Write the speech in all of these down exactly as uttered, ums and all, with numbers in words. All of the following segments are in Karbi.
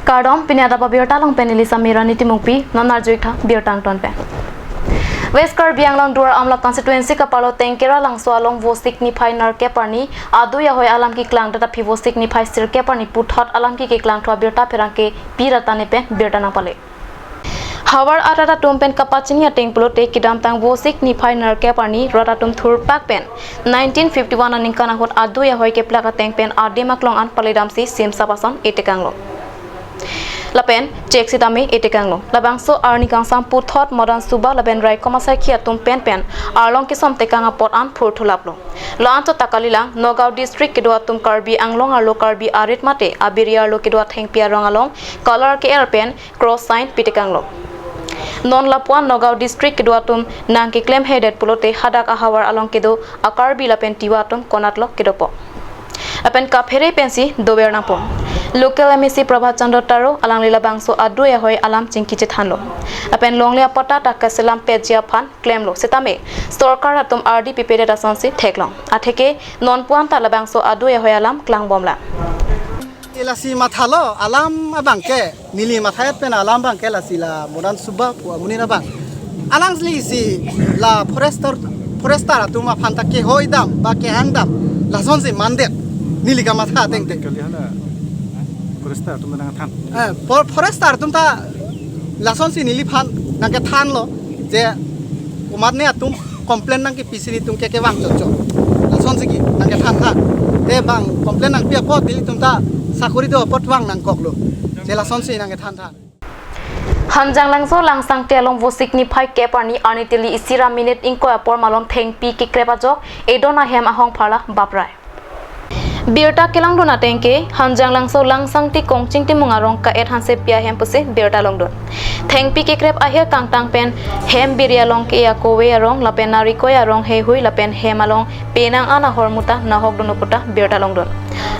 Kardom, pini adap abirta along pen neli Samirani Timungpi, non arjuik tha birta angton pen. West Karbi Anglong Duar Amla constituency kapalo Tengkera Langso along Vosik niphai nerkep arni adui ahoi alam keklang, dak aphi Vosik niphai sirkep arni puthot alam keklangthu abirta pherangke Pi Ratani pen birta nangpale. Havar arat atum pen kapachini ateng pulote kedamtang Vosik niphai nerkep arni rat atum thurpak pen nineteen fifty-one aningkan ahut adui ahoi keplak ateng pen adim aklong an paledamsi simsap ason etekanglo. Lapen chek sitame etekanglo. Labangso arni kangsam puthot Madan Subha lapen raikom asaikhi atum pen pen arlong kesom tekang apot an phurthulaplo. La-anchot ta kalilang, Nagaon district kedo atum Karbi Anglong arlo Karbi arit mate abiri arlo kedo athengpi arong along color ke-er pen cross sign pitekanglo. Non lapuan Nagaon district kedo atum nangkeklemhedet pulote hadak ahavar along kedo a-Karbi lapen Tiwa atum konatlo kedopo. Lapen kaphere pensi dover nangpo. Local M A C Prabhat Chandra Taro alangli labangso adui ahoi alam chingki chethanlo. Lapen longle apatta ta kaselam petji aphan klemlo. Sitame sorkar atum ardi pipedet asonsi theklong. Atheke non puan ta labangso adui ahoi alam klangbomlang. Lasi mathalo alam abangke, neli matha-et pen alam abangke lasi la Madan Subha pu amonit abang. Alanglisi la forester, forester atum aphan ta kehoidam ba kehangdam lasonsi mandet, neli kamatha ateng teng. Kali hala forester atum nangthan. Eh, for-, forester atum ta lasonsi neliphan nangkethanlo je komatne atum complain nangkepi si nelitum ke kevang chotchot. Lasonsi ke nangkethan tha. Te bang complain nangpi apot nelitum ta sakori do apot vang nangkoklo. Je lasonsi nangkethan tha. Hanjanglangso Langsangte along Vosik niphai kep arni arni tili isi ra minute ingkoi apor malom thengpi kekrep ajok edon ahem ahong pharla baprai. Birta kelongdun ateng ke, Hanjanglangso Langsangte Kongching Timung arong ka-et Hansepi ahem pusi birta longdun. Thengpi kekrep ahir kangtang pen hem biri along ke akove arong lapen narikoi arong heihui lapen hem along penang an ahormu ta nahokdunlo puta birta longdun.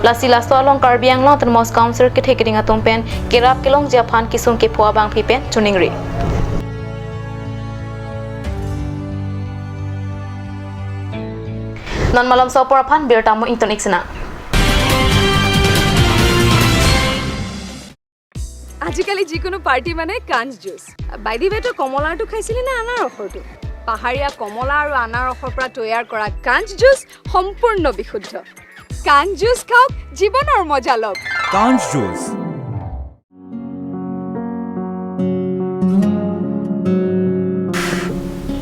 Lasi laso along Karbi Anglong Autonomous Council kethe keding atum pen kerap kelongji aphan kesung kepho abangpi pen choningri. Non malomso apor aphan birta mo ington ik sina. আজিকালি যিকোনো পাৰ্টি মানে কাঞ্চ juice. By the ৱে, তই কমলাৰটো খাইছিলি নে আনাৰসৰটো? পাহাৰীয়া কমলা আৰু আনাৰসৰ পৰা তৈয়াৰ কৰা কাঞ্চ জুচ সম্পূৰ্ণ বিশুদ্ধ। কাঞ্চ জুচ খাওক, জীৱনৰ মজা লওক। কাঞ্চ juice.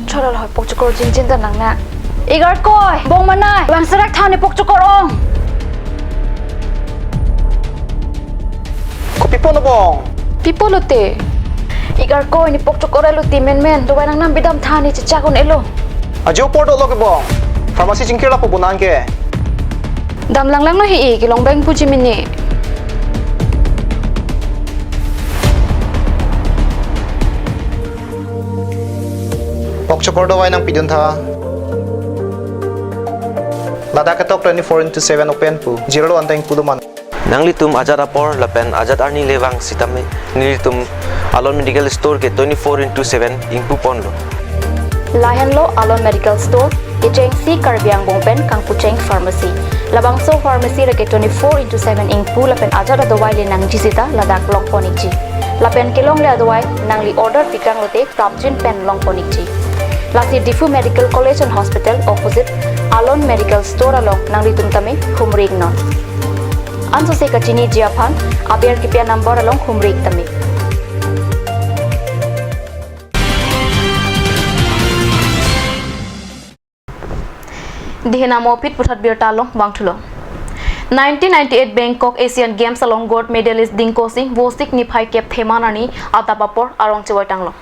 Chorol hoi pokchokor jinjin ta nang na. Igarkoi, bong manai, bang serak thani pokchokor ong. Kopi pon bong? Pi pulote? Igarkoi, ne pokchokor elo ti menmen, dovai nangnam bidam thani chechak un-elo. Ajo apor dolo ke bong. Pharmacy chingkir lapu bonang ke. Dam langlanglo hi-i, kelong bang puji mini. Pokchokor dovai nangpidun tha. Ladak ketok twenty-four into seven open pu. Jirlo anteng pulo man. Nanglitum ajat apor lapen ajat arni le vang sitame nelitum Alon Medical Store ke twenty-four into seven ingpu ponlo. Lahenlo Alon Medical Store, kechengsi Karbi angbong pen kangpucheng pharmacy. Labangso pharmacy le ke twenty-four into seven ingpu lapen ajat adovai le nangji sita ladak long pon ikji. Lapen kelongle adovai nangli order pikang lote prapjin pen long pon ikji. Lasi Diphu Medical College and Hospital opposite Alon Medical Store along nanglitum tame humri iknon. Ansose kachiniji aphan aber kipi a-number along humri ik tame. Dihena mopit puthot birta along vangthulo. Nineteen ninety-eight Bangkok Asian Games along gold medalist Dingko Singh Vosik niphai kep theman arni adap apor arong chevoi tanglo.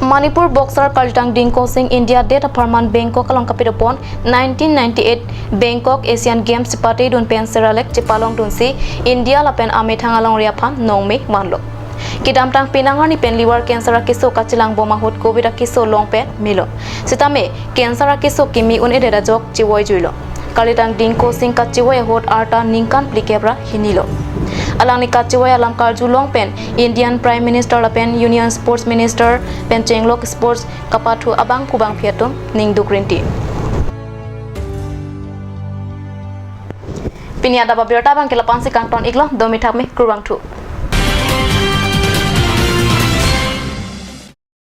Manipur boxer kalitang Dingko Singh India det apharman Bangkok along kapidopon nineteen ninety-eight Bangkok Asian Games chepatedun pen seralek chepalongdunsi India lapen amethang alongri aphan nongme vanlo. Kedamtang penang arni pen liver cancer akeso kachelangbom ahut covid akeso long pen melo. Sitame cancer akeso keme un-edet ajok chevoi juilo. Kalitang Dingko Singh kachevoi ahut arta ningkan phlikep ra hinilo. Alangli kachevoi alam karjulong pen Indian Prime Minister lapen Union Sports Minister pen chenglok sports kapathu abang kubang phi atum ningduk rinti. Pini adap abirta abangke lapu-ansi kangton iklo, domi thakme, kurvangthu.